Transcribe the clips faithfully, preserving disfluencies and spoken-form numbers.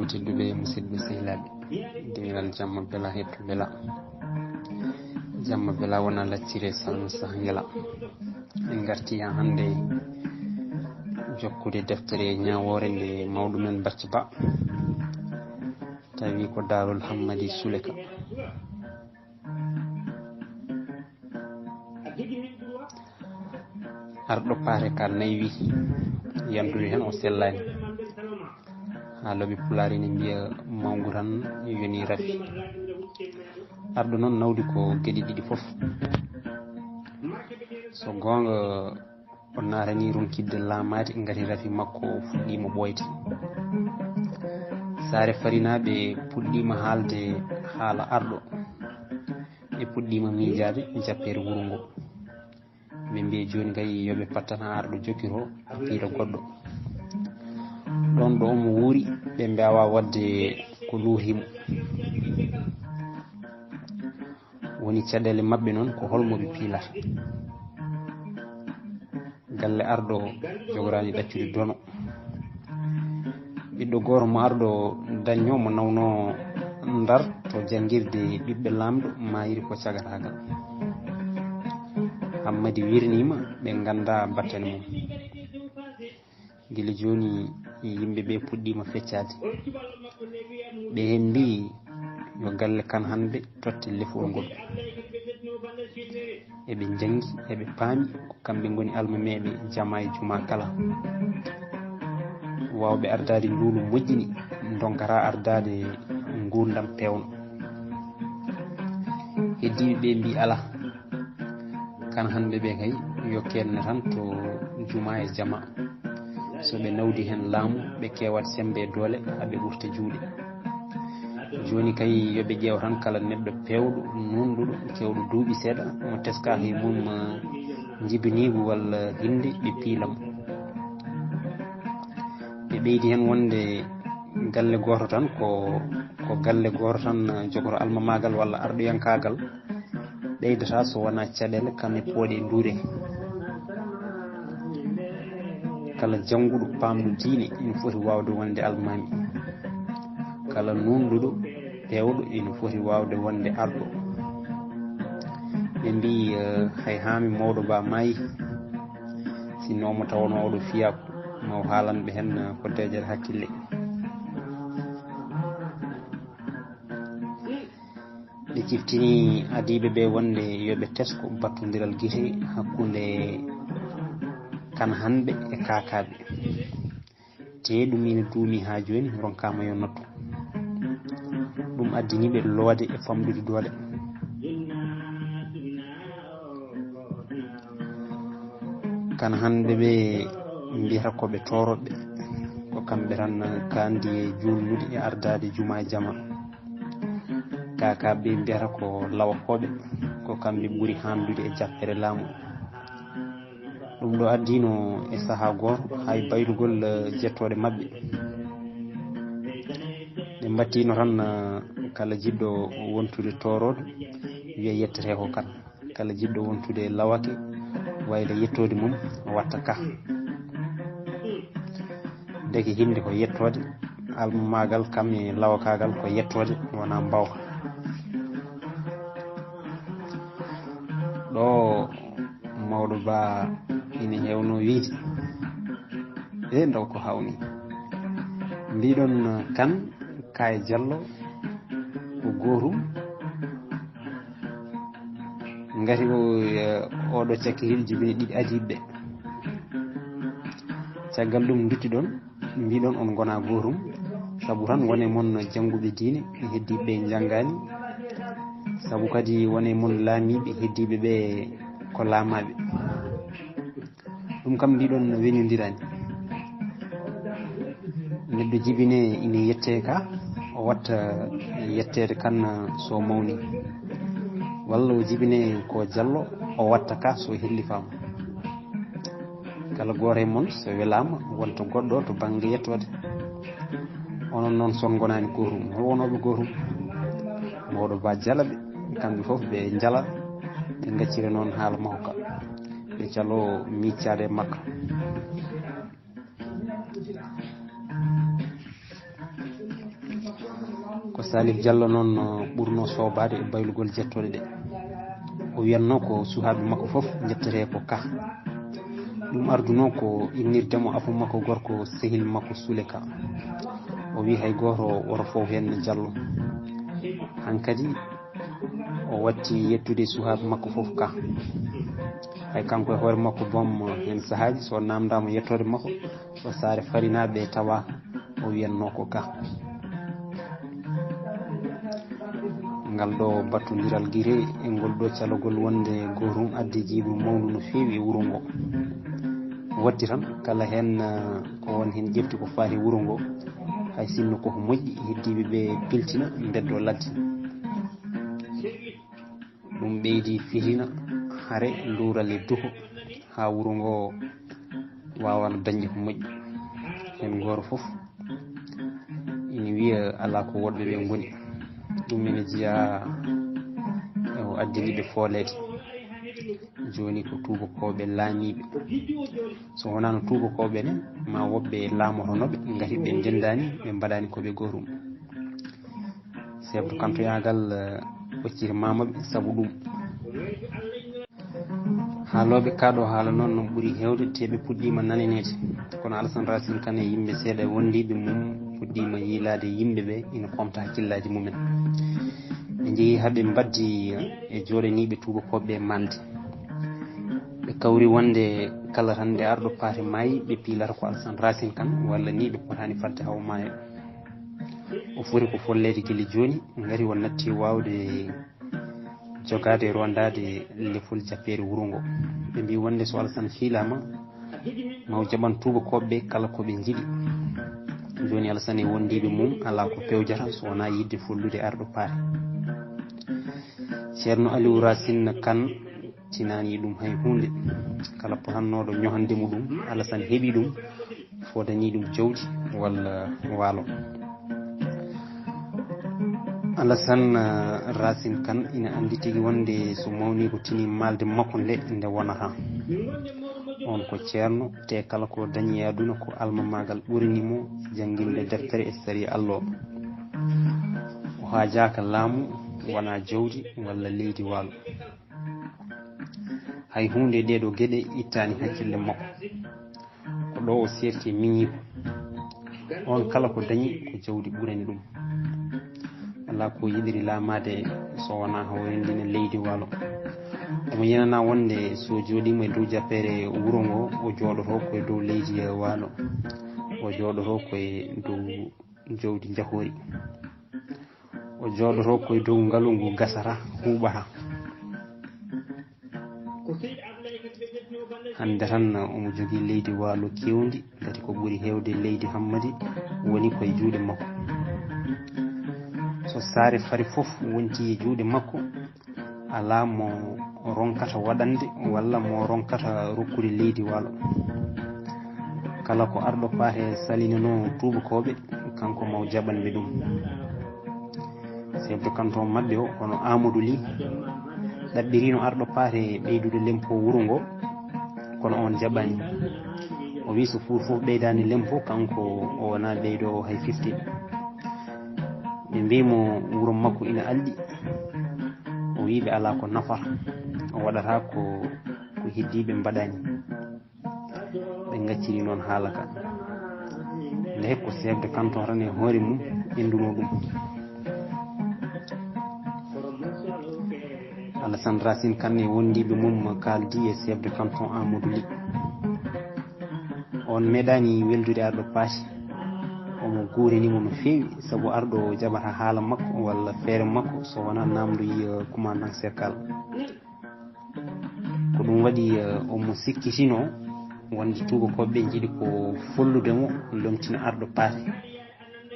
Tedduɓe musidɓe sehilaaɓe, dengal jamma bela hetto bela. Jamma bela wona laccire sanu sahangela. En garti ha hannde jokkude deftere ñaawoore nde mawɗo men Bacci Ba. Tawi ko Daarol Hammadi Suleka. Arɗo paare ka nayi wi, yantude heen o sellaani. Haa looɓe pulaar ene mbiya mawngu tan yoni rafi. Arɗo noon nawdi ko geɗe ɗiɗi fof. So goonga, o naatani ronkidde laamaade ngati rafi makko fuɗɗiima ɓooyde. Saare Farinaaɓe puɗɗiima haalde haala arɗo. Ɓe puɗɗiima miijaade jappeere wuro ngo. Ɓe mbiyi jooni kay yo ɓe pattan haa arɗo jokkitoo piila goɗɗo. Ɗoon ɗo omo wuuri, ɓe mbaawaa waɗde ko luurii mo. Woni caɗeele maɓɓe noon, ko hol mo ɓe piilata? Galle arɗo jogoraani ɗaccude dono. Ɓiɗɗo gooto mo arɗo dañnoo mo nawnoo Ndar to janngirde ɓiɓɓe laamɗo maayiri ko cagataagal. Hammadi wirniima, ɓe nganndaa battane mum. Gila jooni yimɓe ɓe puɗɗiima feccaade. Ɓe heen mbiyi yo galle Kan Hanbe totte lefol ngol. Eɓe njanngi, eɓe paami, ko kamɓe ngoni almameeɓe jama e juma kala. Waawɓe ardaade nduulu moƴƴini, ndonkata ardaade nguurndam peewno. Heddiiɓe ɓe mbiyi alaa. Kan Hanbe ɓe kay, yo keedne tan to juma e jama. So ɓe nawdi heen laamu, ɓe keewat semmbe e doole, haa ɓe ɓurta juuɗe. Jooni kay, yo ɓe ƴeew tan kala neɗɗo peewɗo, nuunɗuɗo, keewɗo duuɓi seeɗa, mo teskaa he mum, eh, njibiniigu walla hinnde, ɓe piila mo. Ɓe ɓeydi heen wonde galle gooto tan, ko, ko galle gooto tan, eh, jogoto almamaagal walla arɗoyankaagal. Ɓeydata so wonaa caɗeele kam e pooɗe nduure. Kala jannguɗo, paamɗo diine, ina foti waawde wonde almaami. Kala nuunɗuɗo, peewɗo, ina foti waawde wonde arɗo. Ɓe mbiyi, eh, hay haami mawɗo ba maayi, sinno mo tawono oɗo fiyaaku, ma o haalan ɓe heen, eh, ko deeƴere hakkille. Ɓe ciftini adiiɓe ɓe wonde yo ɓe tesko battondiral gite hakkunde Kan Hanbe e Kaakaaɓe. Te ɗum ina duumi haa jooni, ronkaama yo noddu. Ɗum addini ɓe loode e famɗude doole. Kan Hanbe ɓe mbiyata ko ɓe toorooɓe, ko kamɓe tan kaandi e juulnude e ardaade juma e jama. Kaakaaɓe ɓe mbiyata ko lawakooɓe, ko kamɓe ɓuri haandude e jappere laamu. Ɗum ɗo addino e sahaa gooto hay baylugol, eh, jettooɗe maɓɓe. Ɓe mbattino tan, eh, kala jiɗɗo wontude toorooɗo, wiya yettetee ko Kan. Kala jiɗɗo wontude lawake, wayla yettoode mum, watta ka. Ndeke hinnde ko yettoode, almamaagal kam e lawakaagal ko yettoode, wonaa mbawka. Ɗo mawɗo ba ina heewno wiyde, e ndaw ko hawni. Mbiɗon Kan, Kaye Jallo, ko gootum. Ngati o, eh, oɗo cakkitiiɗo jibini ɗiɗi adiiɓe. Caggal ɗum nduttiɗon, mbiɗon on ngona gootum. Sabu tan wone mon jannguɓe diine, heddiiɓe njanngaani. Sabu kadi wone mon laamiiɓe, heddiiɓe ɓe ko laamaaɓe. Ɗum kam mbiɗon no weñondirani. Neɗɗo jibine ina yette ka, o watta yetteede Kan so mawni. Walla o jibine ko Jallo, o watta ka so hellifaama. Kala gooto e mon so welaama, wonta goɗɗo to bannge yettoode. Onon noon son ngonaani gootum, hol wonooɓe gootum? Mawɗo ba jala ɓe, kamɓe fof ɓe njala, ɓe ngaccira noon haala makko ka. Ɓe calo miccaade e makko. Ko Salif Diallo noon, no ɓurno soobaade e baylugol jettooɗe ɗe. O wiyatnoo ko suhaaɓe makko fof njettetee ko Ka. Ɗum ardunoo ko innirde mo afo makko gorko, sehil makko Sule Ka. O wiyi hay gooto woto fow heen Diallo. Hankadi o watti yettude suhaaɓe makko fof Ka. Hay kanko e hoore makko boom, heen sahaaji so naamndaama yettoode makko, so Saare Farinaaɓe tawa o wiyatnoo ko Ka. Ngal ɗo battondiral gite e ngol ɗo calogol wonde gootum addi jiiɓru mawndu no feewi e wuro ngo. Watti tan kala heen, eh, ko won heen ƴefti ko faati e wuro ngo, hay sinno koko moƴƴi, heddiiɓe ɓe piltina mbeddoo ladde. Ɗum ɓeydi fitina hare luural e duko haa wuro ngo waawaano dañde ko moƴƴi. Heen gooto fof ina wiya alaa ko woɗɓe ɓe ngoni. Ɗum ene jeyaa e o addani ɓe fooleede. Jooni ko tuubakooɓe laamiiɓe. So wonaano tuubakooɓe ne, ma woɓɓe laamotonooɓe, ngati ɓe ndenndaani, ɓe mbaɗaani ko ɓe gootum. Chef de canton yaagal, eh, ɓocciri mama ɓe sabu ɗum. Haalooɓe kaɗo haala noon no ɓuri heewde, te ɓe puɗɗiima nananeede. Kono Alassane Racine Kane e yimɓe seeɗa wondiiɓe mum puɗɗiima yiilaade yimɓe ɓe ina pomta hakkillaaji mumen. Ɓe njehi haa ɓe mbaddi e jooɗaniiɓe tuubakooɓe ɓe maalde. Ɓe kawri wonde kala tan nde arɗo paate maayi, ɓe piilata ko Alassane Racine Kane, walla ni ɓe potaani fadde hawa maayo. O foti ko folleede gila jooni, ngati o natti waawde jogaade e rondaade lefol jappeere wuro ngo. Ɓe mbii wonde so Alassane fiilaama, ma o jaɓan tuubakooɓe ɓe kala ko ɓe njiɗi. Jooni Alassane e wondiiɓe mum alaa ko pewjata so wonaa yiɗde follude arɗo paate. Ceerno Aliou Racine Kane tinaani ɗum hay huunde. Kala potannooɗo ñohande mo ɗum, Alassane heɓi ɗum, fodani ɗum jawdi walla waalo. Alassane, eh, Racine Kane ina anndi tigi wonde so mawni ko tini maalde makko nde, nde wonata. On ko ceerno, te kala ko dañi e aduna ko almamaagal ɓurani mo jannginde deftere e sariya Allah o. O haajaaka laamu, wonaa jawdi walla leydi waalo. Hay huunde e ɗee ɗoo geɗe ittaani hakkille makko. Ko ɗo o seerti miñiiko. On kala ko dañi ko jawdi ɓurani ɗum. Alaa ko yiɗiri laamaade so wonaa o renndina leydi waalo. Omo yenana wonde so jooɗiima e dow jappeere wuro ngo, o jooɗoto ko e dow leydi waalo. O jooɗoto ko e dow jawdi njahoori. O jooɗoto ko e dow ngalu ngu gasata, huuɓata. Hannde tan omo jogii leydi waalo keewndi, ngati ko ɓuri heewde leydi Hammadi woni ko e juuɗe makko. So saare fari fof wonti e juuɗe makko, alaa mo ronkata waɗande walla mo ronkata rokkude leydi waalo. Kala ko arɗo paate salinanoo tuubakooɓe, kanko ma o jaɓan ɓe ɗum. Chef de canton maɓɓe o, hono Amadou Ly, ɗaɓɓiriino arɗo paate ɓeydude lempo wuro ngo, kono on jaɓaani. O wi so fuur fof ɓeydaani lempo, kanko o wonaa ɓeydoowo hay fifteen. Ɓe mbii mo wuro makko ina alɗi. O wii ɓe alaa ko nafata, o waɗata ko, ko heddiiɓe mbaɗani. Ɓe ngacciri noon haala ka. Nde ko chef de canton tan e hoore mum enduno ɗum. Alassane Racine Kane e wondiiɓe mum kaaldi e chef de canton Amadou Ly. On meeɗaani weldude arɗo paati. Omo guurani mo no feewi, sabu arɗo jaɓata haala makko walla feere makko so wonaa naamndoyi, eh, commandant cercal. Ko ɗum waɗi, eh, omo sikkitino wonde tuubakooɓe ɓe njiɗi ko follude mo lomtina arɗo paate,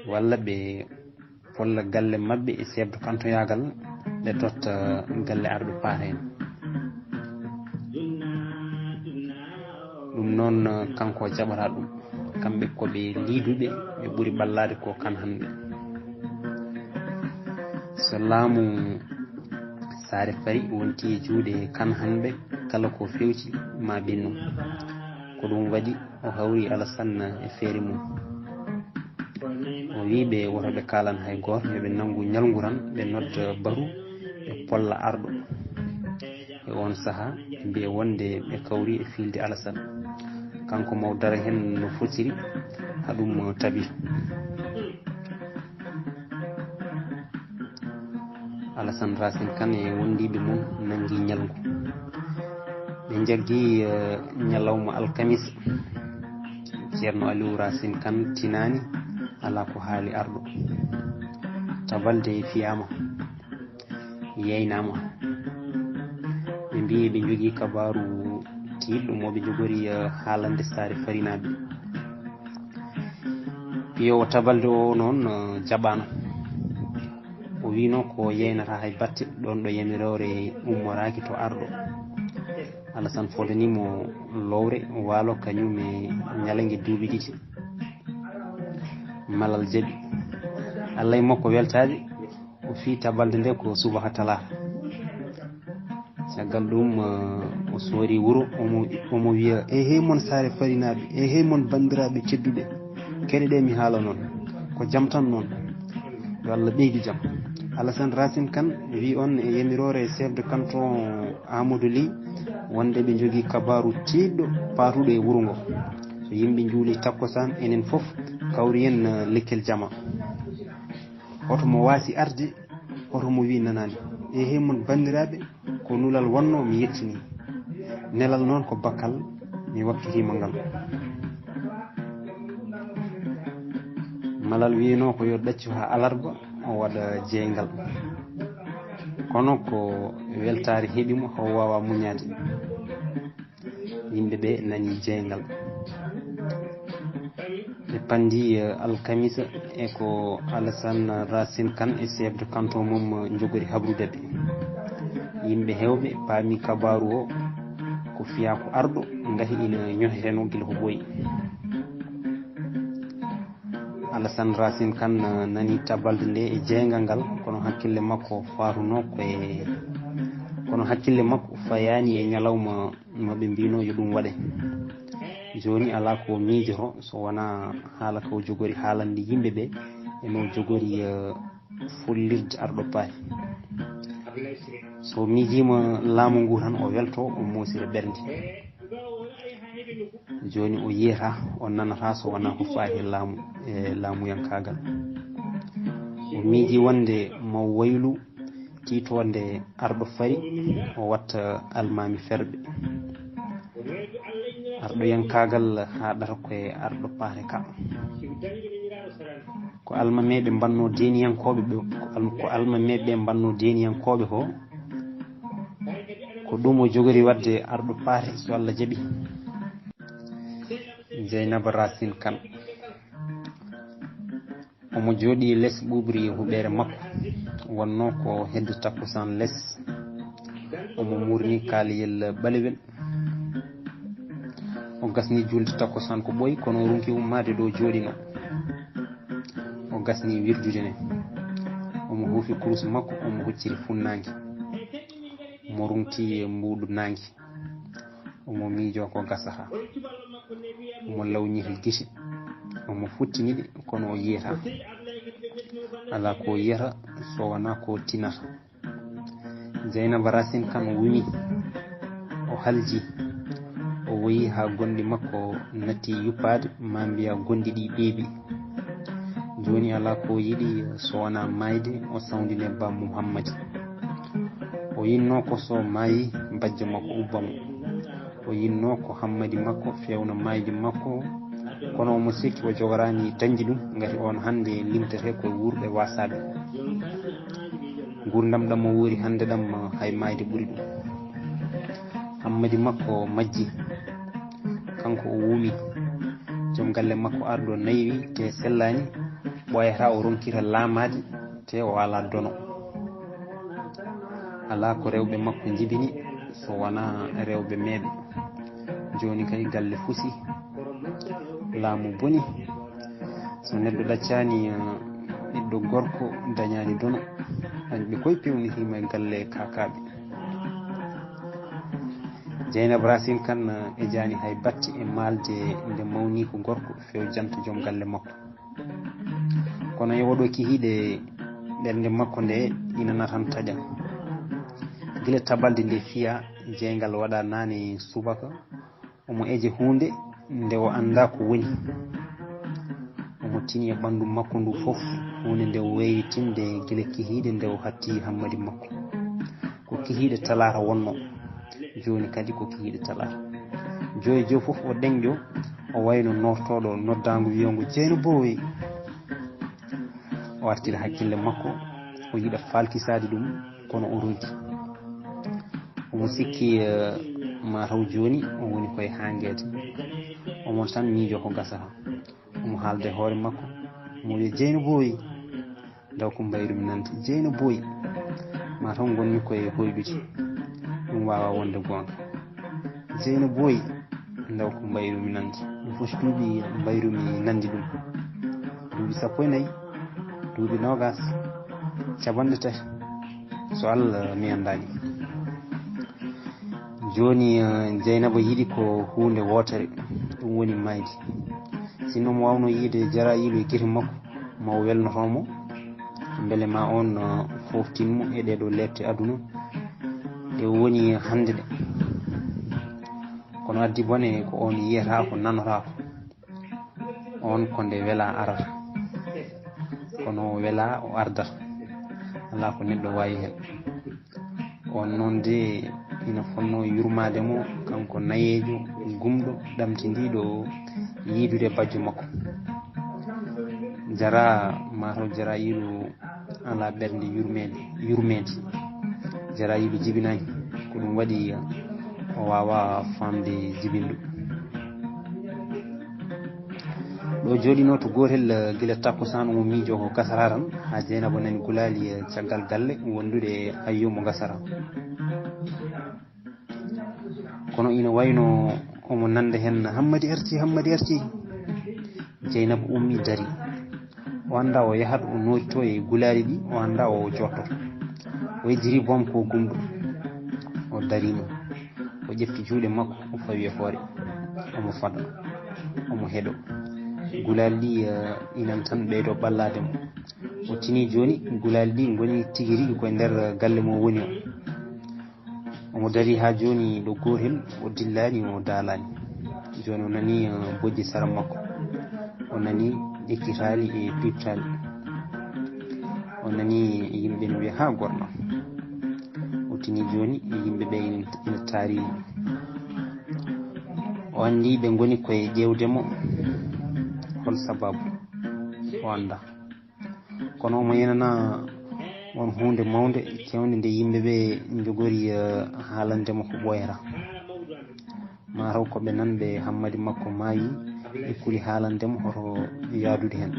walla ɓe polla galle maɓɓe e chef de canton yaagal, ɓe totta galle arɗo paate en. Ɗum noon, kanko o jaɓata ɗum. Kamɓe ko ɓe liiduɓe, ɓe ɓuri ɓallaade ko kan hannde. So laamu saare fari wonti e juuɗe kan hannde, kala ko fewti ma ɓennu. Ko ɗum waɗi o hawri Alassane e feere mum. O wii ɓe woto ɓe kaalan hay gooto, yo ɓe nanngu ñalngu tan, ɓe nodda baru, ɓe polla arɗo. E oon sahaa, ɓe mbiya wonde ɓe kawri e fiilde Alasan. Kanko mo dara heen no fotiri, haa ɗum tabita. Alasan Racine Kane e wondiiɓe mum nanngi ñalngu. Ɓe njaggi, eh, ñalawma alkamis. Ceerno Aliou Racine Kane tinaani, alaa ko haali arɗo. Tabalde fiyaama, yeynaama. Ɓe mbiyi ɓe njogii kabaaru tiiɗɗo mo ɓe njogori, eh, haalande saare farinaaɓe. Piyoowo tabalde o noon, eh, jaɓaano. O wiino ko yeynata hay batte, ɗoon ɗo yamiroore ummoraaki to arɗo. Alasan fodani mo lowre waalo kañum e ñalnge duuɓi ɗiɗi. Malal jaɓi. Allah e makko weltaade, o fii tabalde nde ko subaka talaata. Caggal ɗum, eh, o soori wuro, omo, omo wiya, "E hey mon saare farinaaɓe, e hey mon banndiraaɓe tedduɓe, keɗe ɗe mi haala noon, ko jam tan noon, yo Allah ɓeydu jam." Alasan Racine Kane wii on e yamiroore chef de canton Amadou Ly, wonde ɓe njogii kabaaru tiiɗɗo paatuɗo e wuro ngo. So yimɓe njuuli takkusaan, enen fof kawri en, eh, lekkel jama. Hoto mo waasi arde, hoto mo wii nanaani. E hey mon banndiraaɓe, ko nulal wonnoo mi yettini. Nelal noon ko bakkal, mi wakkitiima ngal. Malal wiinoo ko yo ɗaccu haa alarba, o waɗa jeeyngal. Kono ko weltaare heɓi mo, o waawaa muñaade. Yimɓe ɓe nani jeeyngal. Ɓe panndi, eh, alkamisa e ko Alassane Racine Kane e chef de canton mum, eh, njogori habrude ɓe. Yimɓe heewɓe paami kabaaru o ko fiyaako arɗo, ngahi ina ñoheteno gila ko ɓooyi. Alassane Racine Kane, eh, nani tabalde nde e jeeyngal ngal, kono hakkille makko faaruno ko e, kono hakkille makko fayaani e ñalawma no ɓe mbino yo ɗum waɗe. Jooni alaa ko miijoto so wonaa haala ko jogori haalande yimɓe ɓe e no jogori, eh, follirde arɗo paari. So miijiima laamu ngu tan o welto, o moosira ɓernde. Jooni o yiyata, o nanata so wonaa ko faati e laamu, e laamuyankaagal. O miiji wonde mo waylu tiitoonde arɗo fari, o watta almaami ferɓe. Arɗoyankaagal haaɗata ko e arɗo paate ka. Ko almameeɓe mbanno deeniyankooɓe ɓe, ko al-, ko almameeɓe ɓe mbanno deeniyankooɓe ko, ko ɗum o jogori waɗde arɗo paate so Allah jaɓi. Jeynaba Racine Kane. Omo jooɗii les ɓuuɓri huɓeere makko, wonnoo ko hedde takkusaan les. Omo muurni kaaliyel ɓalewel. O gasni juulde takkusaan ko ɓooyi, kono o ronki ummaade ɗo jooɗino. O gasni wirdude ne. Omo huufi kurus makko, omo hocciri funnaange. Omo rungti mbuuɗu naange. Omo miijoo ko gasataa. Omo lawnyihi gite. Omo futtini ɗe, kono o yiyataa. Alaa ko o yiyata so wonaa ko tinata. Jeynaba Racine Kane wumi. O halji. O woyi haa gonɗi makko natti yuppaade, maa mbiya gonɗi ɗi ɓeeɓi. Jooni alaa ko o yiɗi so wonaa maayde, o sawndine Ba Muhammadi. O yinnoo ko so maayi, bajjo makko ubba mo. O yinnoo ko hammadi makko feewna maayde makko, kono omo sikki o jogoraani dañde ɗum, ngati oon hannde limtetee ko e wuurɓe waasaaɓe. Nguurndam ɗam o woori hannde ɗam, hay maayde ɓuri ɗum. Hammadi makko majji, kanko o wuumi. Joom galle makko arɗo naywi te sellaani, ɓooyataa o ronkira laamaade te o alaa dono. Alaa ko rewɓe makko njibini so wonaa rewɓe meeɓe. Jooni kay galle fusi, laamu boni. So neɗɗo ɗaccaani, eh, ɓiɗɗo gorko dañaani dono, añɓe koye pewnitiima e galle kaakaaɓe. Jeynaba Racine Kane, eh, e jaani hay batte e maalde nde mawni ko gorko fewjanta joom galle makko. Kono e oɗo kihiiɗe ɓernde makko nde ina natan taƴa. Gila tabalde nde fiya, jeyngal waɗa naane subaka, omo eje huunde nde o anndaa ko woni. Omo tini e ɓanndu makko ndu fof, huunde nde o wayri tinde gila kihiiɗe nde o hatti hammadi makko. Ko kihiiɗe talaata wonno, jooni kadi ko kihiiɗe talaata. Joyi joyi fof o ɗeŋƴo, o wayno nortooɗo noddaango wiyoongo Jeyna Booy. O artira hakkille makko, o yiɗa falkisaade ɗum, kono o ronki. Omo sikki, eh, ma taw jooni o woni koye haangeede. Omo tan miijo ko gasata. Omo haalda e hoore makko, omo wiya, "Jeyna Booy, ndaw ko mbayrumi nande. Jeyna Booy, ma taw ngonmi koye hoyɗude. Ɗum waawaa wonde goonga. Jeyna Booy, ndaw ko mbayrumi nande. Ɗum fof duuɓi mbayrumi nande ɗum. Duuɓi sappo e nayi, duuɓi noogaas, capanɗe tati, so Allah mi anndaani." Jooni, eh, Jeynaba yiɗi ko huunde wootere, ɗum woni maayde. Sinno mo waawno yiide Jaraayiilu e gite makko, ma o welnoto mo, mbele ma oon, eh, fooftin mo e ɗee ɗoo leeɓte aduna. Ɗe woni hannde ɗe. Kono addi bone ko oon yiyata ko, nanata ko. Oon ko nde welaa arata. Kono o welaa o ardata. Alaa ko neɗɗo waawi heen. Oon noon de ina fotnoo yurmaade mo, kanko nayeejo, gumɗo, ɗamtindiiɗo yiidude bajjo makko. Jara, ma taw Jaraayiilu alaa ɓernde yurmeende, yurmeende. Jaraayiilu jibinaani, ko ɗum waɗi o waawaa faamde jibinɗo. Ɗo jooɗinoo to gootel, eh, gila takkusaan, omo miijoo ko gasata tan, haa Jeynaba nani gulaali, eh, caggal galle wondude e Ayyoo mo gasata. Kono ina wayno omo nanda heen, "Hammadi arti, Hammadi arti." Jeynaba ummi, dari. O anndaa o yahat, o noottitoo e gulaali ɗi, o anndaa o jooɗtoo. O yejjiti boom ko gumɗo. O dariima. O ƴefti juuɗe makko, o fawi e hoore. Omo fada. Omo heɗo. Gulaali ɗi, eh, inan tan ɓeydoo ɓallaade mo. O tini jooni, gulaali ɗi ngoni tigi rigi koye nder galle mo woni o. Omo darii haa jooni ɗo gootel, o dillaani, o daalaani. Jooni o nanii, eh, bojji sara makko. O nanii ƴekkitaali e piiptaali. O nanii yimɓe no wiya, "Haa gorno." O tini jooni e yimɓe ɓe ina, ina taari mo. O anndi ɓe ngoni koye ƴeewde mo. Hol sababu? O anndaa. Kono omo yenana won huunde mawnde, keewnde nde yimɓe ɓe njogori, eh, haalande mo ko ɓooyata. Ma taw ko ɓe nanɓe Hammadi makko maayi, ɓe kuli haalande mo hoto yaadude heen.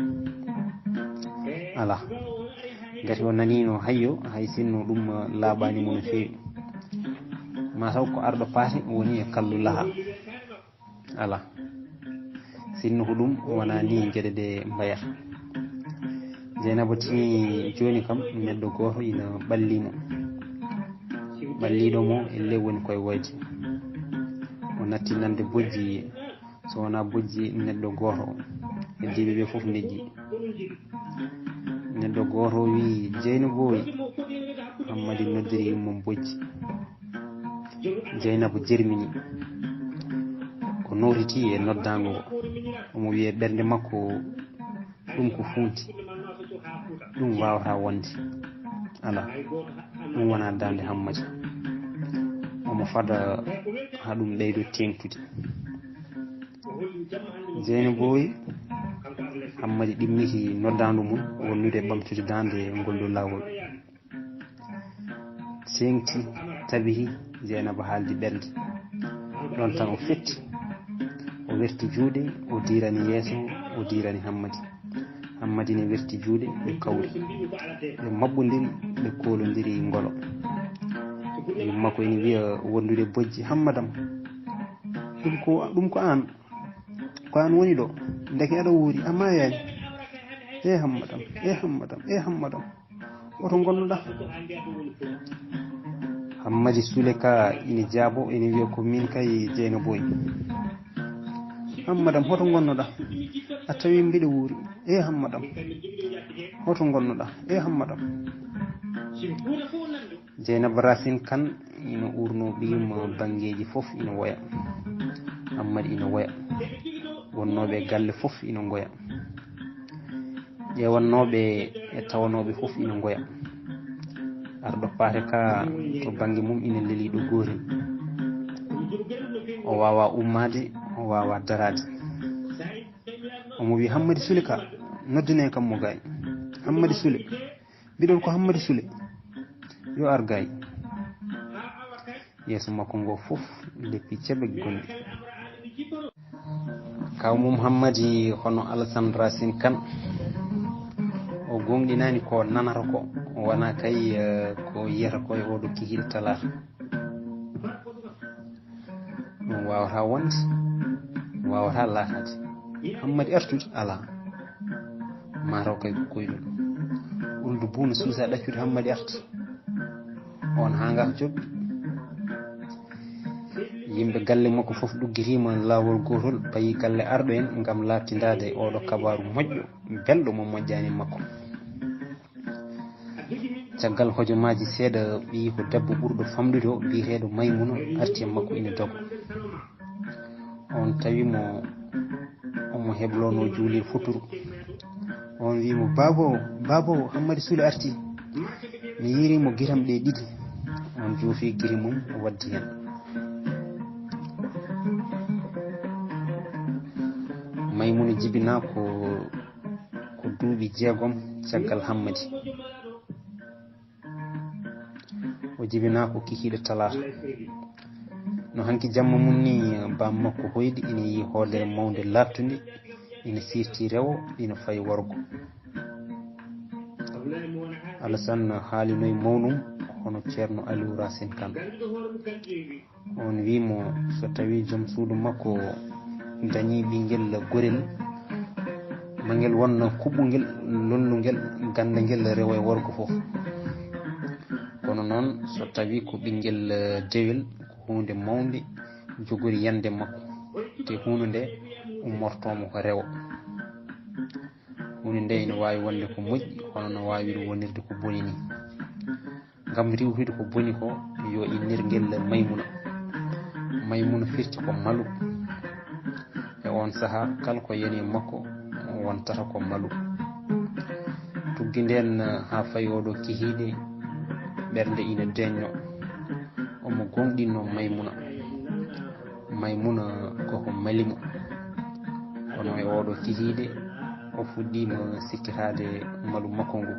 Alaa. Ngati o naniino hayyo, hay sinno ɗum, eh, laaɓaani mo no feewi. Ma taw ko arɗo paate woni e kallu laha. Alaa. Sinno ko ɗum wonaa ni geɗe ɗe mbayata. Jeynaba tini jooni kam neɗɗo gooto ina ɓalli mo. Ɓalliiɗo mo ellee woni koye woyde. O natti nande bojji, so wonaa bojji neɗɗo gooto o. Heddiiɓe ɓe fof ndejji. Neɗɗo gooto o wiyi, "Jeyna Booy." Hammadi noddiri yummum bojji. Jeynaba jermini. O nowtiti e noddaango ngo. Omo wiya ɓernde makko, "Ɗum ko fuunti. Ɗum waawataa wonde. Alaa. Ɗum wonaa daande Hammadi." Omo fada haa ɗum ɓeydo teeŋtude. Jeyna Booy, Hammadi ɗimmiti noddaandu mum wondude ɓamtude daande ngol dow laawol. Seeŋti, tabihi, Jeynaba haaldi ɓernde. Ɗoon tan o fetti. O werti juuɗe, o diirani yeeso, o diirani Hammadi. Hammadi ne werti juuɗe, ɓe kawri. Ɓe maɓɓondiri, ɓe koolondiri ngolo. Yumma ko ina wiya wondude bojji, "Hammadam, ɗum ko, ɗum ko aan. Ko aan woni ɗo. Ndeke aɗa wuuri, a maayaani. E Hammadam, e Hammadam, e Hammadam. Hoto ngonnoɗaa?" Hammadi Sule ka ina jaabo, ina wiya, "Ko miin kay Jeyna Booy." "Hammadam, hoto ngonnoɗaa? A tawi mbiɗa wuuri. E Hammadam, Hoto ngonnoɗa e Hammada? Jeynaba Rasin Kan ina urno ɓiyum, banngeeji fof ina woya. Hammadi ina woya. Wonnooɓe e galle fof ina ngoya. Ƴeewannooɓe e tawanooɓe fof ina ngoya. Arɗo paate ka to bannge mum ina leli ɗo gootel. O waawaa ummaade, o waawaa daraade. Omo wiya, "Hammadi Sule ka, noddinee kam mo gaay. Hammadi Sule. Mbiɗon ko Hammadi Sule. Yo ar gaay." Yeeso makko ngo fof leppi ceɓe gonɗi. Kaw mum Hammadi hono Alasan Rasin Kan. O gooŋɗinaani ko nanata ko, wonaa kay, eh, ko yiyata ko e oɗo kihiiɗo talaata. Ɗum waawataa wonde, waawataa laataade. Hammadi artude, alaa. Maa taw kay ko koyɗol. Uldu buuna suusa ɗaccude Hammadi arta. On haa ngaka joɓi. Yimɓe galle makko fof ɗuggitiima laawol gootol, payi galle arɗo en ngam laaɓtindaade oɗo kabaaru moƴƴo, belɗo mo moƴƴaani makko. Caggal hojomaaji seeɗa, ɓiyiiko debbo ɓurɗo famɗude o, biyeteeɗo Maymuna, arti e makko ina doga. On tawi mo, omo hebloono juulirde futuro. On wi mo, "Baabo, baabo, Hammadi Sule arti. Mi yiiri mo giram ɗe ɗiɗi." On joofi giri mum, o waddi hen. Maymuna jibinaa ko, ko duuɓi jeegom caggal Hammadi. O jibinaa ko kikiiɗe talaata. No hanki jamma mum ni, baam makko hoyɗi ina yiyi hoodere mawnde laaɓtunde, ina siirti rewo, ina fayi worgo. Alasan haalinoyi mawnum hono Ceerno Aliou Racine Kane. On wi mo, so tawi joom suudu makko dañi ɓinngel gorel, ma ngel won kuɓɓungel, lolnungel, ganndangel rewo e worgo fof. Kono noon, so tawi ko ɓinngel dewel, ko huunde mawnde jogori yande makko, te huunde nde ummortoo mo ko rewo. Huunde nde ina waawi wonde ko moƴƴi, kono no waawiri wonirde ko boni ni. Ngam riiwtude ko boni ko, yo innir ngel Maymuna. Maymuna firti ko malu. E oon sahaa, kala ko yani e makko, wontata ko malu. Tuggi ndeen haa fayi oɗo kihiiɗe, ɓernde ina deeƴno. Omo gooŋɗinno Maymuna. Maymuna ko ko mali mo. Kono e oɗo kihiiɗe, o fuɗɗiima sikkitaade malu makko ngu.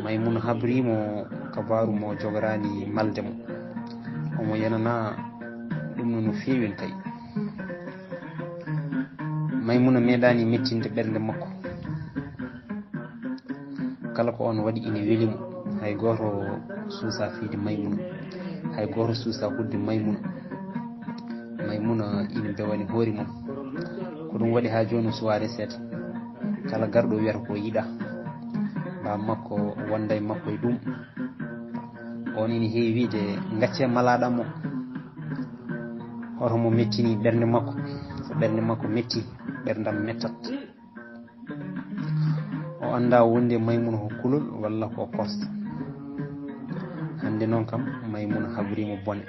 Maymuna habri mo kabaaru mo jogoraani malde mo. Omo yenanaa ɗum no, no feewi kay. Maymuna meeɗaani mettinde ɓernde makko. Kala ko on waɗi ina weli mo. Hay gooto suusa fiyde Maymuna. Hay gooto suusa huɗde Maymuna. Maymuna ina bewani hoore mum. Ko ɗum waɗi haa jooni o suwaa reseede. Kala garɗo wiyata ko yiɗaa. Baam makko wonda e makko e ɗum. On ina heewi wiyde, "Ngaccee malaaɗam o." Hoto mo mettini ɓernde makko. So ɓernde makko metti, ɓerndam mettat. O anndaa wonde Maymuna ko kulol walla ko korsa. Hannde noon kam, Maymuna habri mo bone.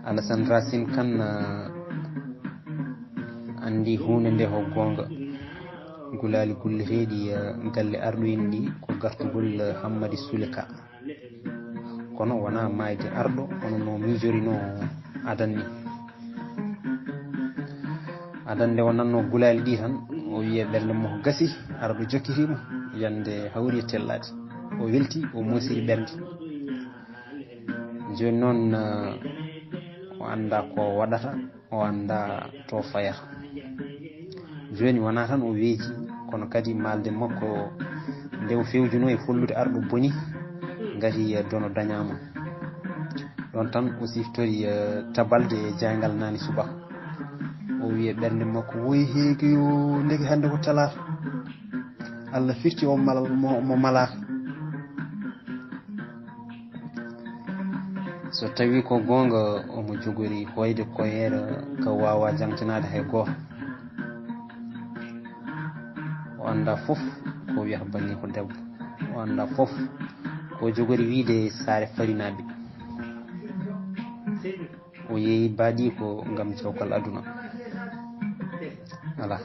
Alasan Racine Kane, ah, anndi huunde nde ko goonga. Gulaali gulleteeɗi, ah, galle arɗo en ɗi ko gartugol, ah, Hammadi Sule Ka. Kono wonaa maayde arɗo, hono no miijorinoo adan ni. Adan nde o nannoo gulaali ɗi tan, o wiyi e ɓernde makko gasi, arɗo jokkitiima, yande hawri e tellaade. O welti, o moosiri ɓernde. Jooni noon, eh, o anndaa ko waɗata, o anndaa to fayata. Jooni wonaa tan o weeji, kono kadi maalde makko nde o fewjunoo e follude arɗo boni, ngati, eh, dono dañaama. Ɗoon tan o siftori, eh, tabalde e jaayngal naane subaka. O wiyi e ɓernde makko, "Woy heege yo, ndeke hannde ko talaata. Allah firti o malal mo, mo malaaka." So tawi ko goonga, omo jogori hoyde koyeera ka waawaa jaŋtinaade hay gooto. Annda fof ko wiyata banngiko debbo. O annda fof ko jogori wiide saare farinaaɓe. O yeeyi baadiiko ngam jawkal aduna. Alaa.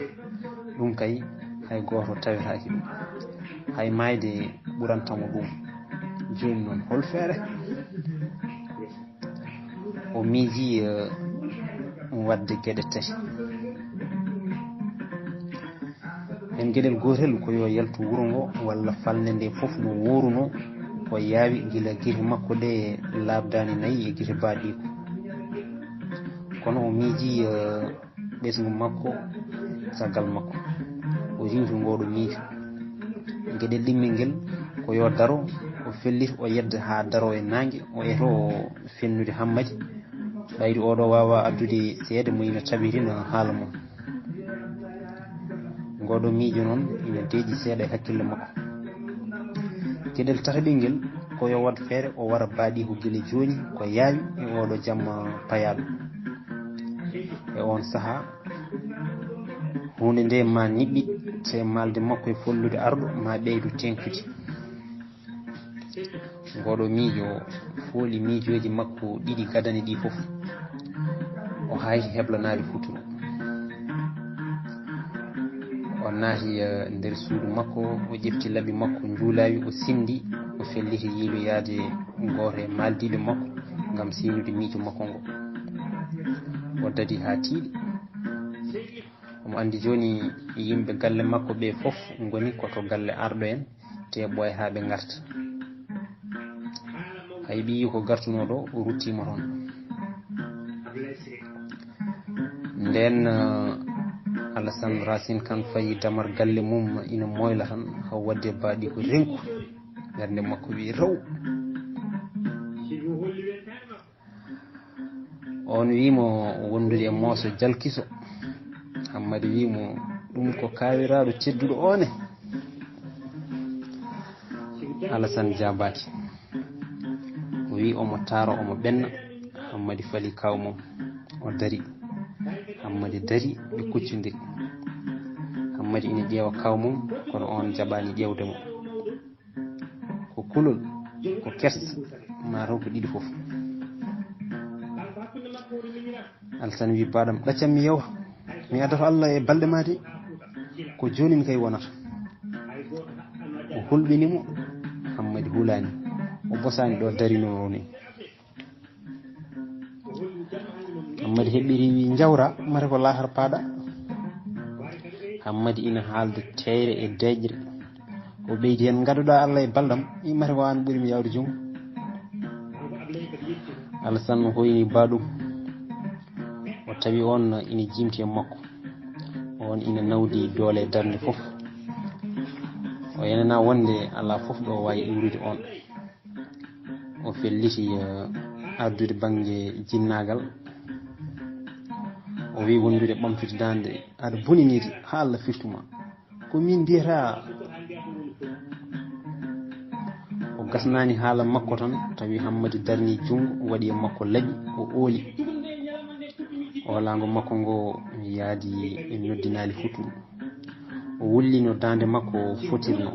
Ɗum kay, hay gooto tawetaaki ɗum. Hay maayde ɓuranta mo ɗum. Jooni noon, hol feere? O miijii, eh, waɗde geɗe tati. Heen geɗel gootel ko yo yaltu wuro ngo walla falnde nde fof no wuurunoo, ko yaawi gila gite makko ɗe laaɓdaani nayi e gite baadiiko. Kono o miijii, eh, ɓesngu makko, caggal makko. O riiwti ngooɗo miijo. Geɗel ɗimmel ngel ko yo daro, o felliti, o yedda haa daroo e naange, o etoo fennude Hammadi. Ɓayri oɗo waawaa addude seede mo ina tabirina haala mum. Ngooɗo miijo noon ina deeƴi seeɗa e hakkille makko. Geɗel tataɓel ngel ko yo waɗ feere o wara baadiiko gila jooni ko yaawi e oɗo jamma payaaɗo. E oon sahaa, huunde nde ma niɓɓit, te maalde makko e follude arɗo ma ɓeydo teeŋtude. Ngooɗo miijo fooli miijooji makko ɗiɗi gadani ɗi fof. O hayti heblanaade futuro. O naati, eh, nder suudu makko, o ƴefti laɓi makko njuulaawi, o sinndi, o felliti yiiloyaade gooto e maaldiiɓe makko ngam siynude miijo makko ngo. O daɗi haa tiiɗi. Omo anndi jooni yimɓe galle makko ɓe fof ngoni ko to galle arɗo en, te ɓooya haa ɓe ngarta. Hay ɓiyi ko gartunoo ɗo, o ruttiima toon. Ndeen, eh, Alasan Racine Kane fayi damar galle mum ina moyla tan, haw waɗde baɗi ko renku. Ɓernde makko wi raw. On wi mo wondude e mooso jalkiso. Hammadi wi mo, "Ɗum ko kaawiraaɗo tedduɗo o ne?" Alasan jaabaaki. O wi omo taaro, omo ɓenna. Hammadi fali kaaw mum. O dari. Hammadi dari, ɓe kuccondiri. Hammadi ina ƴeewa kaaw mum, kono on jaɓaani ƴeewde mo. Ko kulol, ko kersa, ma taw ko ɗiɗi fof. Alasan wi, "Baɗam, ɗaccam mi yewta. Mi addoto Allah e balɗe ma de. Ko joonin kay wonata." O hulɓini mo, Hammadi hulaani. O bosaani ɗo darinoo ni. Hammadi heɓɓiri wi, "Njawra, mate ko lahar paaɗa." Hammadi ina haalda teeyre e deeƴre. O ɓeydi heen, "Ngaɗuɗaa Allah e balɗam, i mate ko aan ɓuri mi yawde junngo." Alasan hoyni baɗum. O tawi on ina jiimti e makko. On ina nawdi doole darnde fof. O yenana wonde alaa fof ɗo waawi iwrude on. O felliti, eh, ardude bannge jinnaagal. O wi wondude ɓamtude daande, "Aɗa boniniide haa Allah firtu ma. Ko min mbiyata." O gasnaani haala makko tan, tawi Hammadi darni junngo, waɗi e makko laɓi, o ooli. Oolaango makko ngo yaadi e noddinaali futuro. O wullino daande makko fotirno.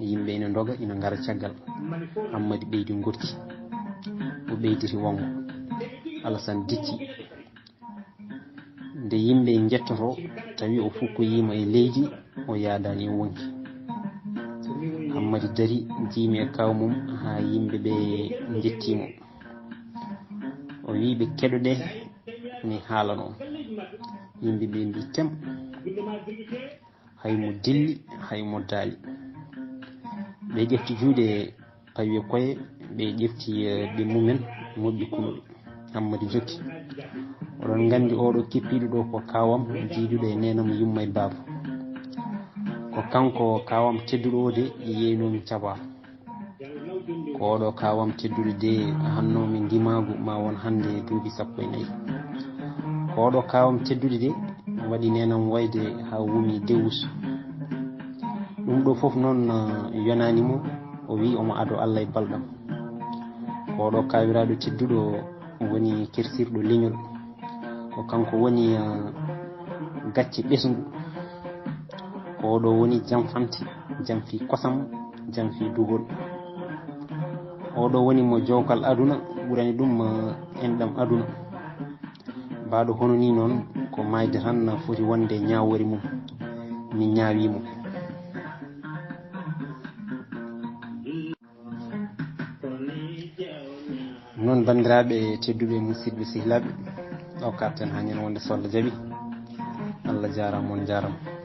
Yimɓe ina ndoga, ina ngara caggal. Hammadi ɓeydi gorki. O ɓeyditi wongo. Alasan dicci. Nde yimɓe njettoto, tawi o fukkoyiima e leydi, o yaadaani e wonki. Hammadi dari, jiimi e kaaw mum haa yimɓe ɓe njettii mo. O wii ɓe, "Keɗoɗee, mi haalano." Yimɓe ɓe mbii, "Tem." Hay mo dilli, hay mo daali. Ɓe ƴefti juuɗe, pawi e koye, ɓe ƴefti, eh, ɓe mumen, moƴƴi kulol. Hammadi jokki. Oɗon nganndi oɗo kippiiɗo ɗo ko kaawam, jiiduɗo e neenam yumma e baaba. Ko kanko kaawam tedduɗo o de yeynoomi cabaa. Ko oɗo kaawam tedduɗo de hannoomi ndimaagu ma won hannde duuɓi sappo e nayi. Ko oɗo kaawam tedduɗo de waɗi neenam wayde haa wumi dewus. Ɗum ɗo fof noon, eh, yonaani mo, o wi omo ado Allah e balɗam. Ko oɗo kaawiraaɗo tedduɗo woni kersirɗo leñol. Ko kanko woni, eh, gacce ɓesngu. Ko oɗo woni jam fanti, jam fii kosam, jam fii dugol. Oɗo woni mo jowkal aduna ɓurani ɗum, eh, enɗam aduna. Baɗo hono nii noon, ko maayde tan foti wonde ñaawoore mum. Mi ñaawii mo. Noon, banndiraaɓe tedduɓe, musidɓe sehilaaɓe, ɗo kaɗten haa ñande wonde, so Allah jaɓi. Allah jaaraama, on njaaraama.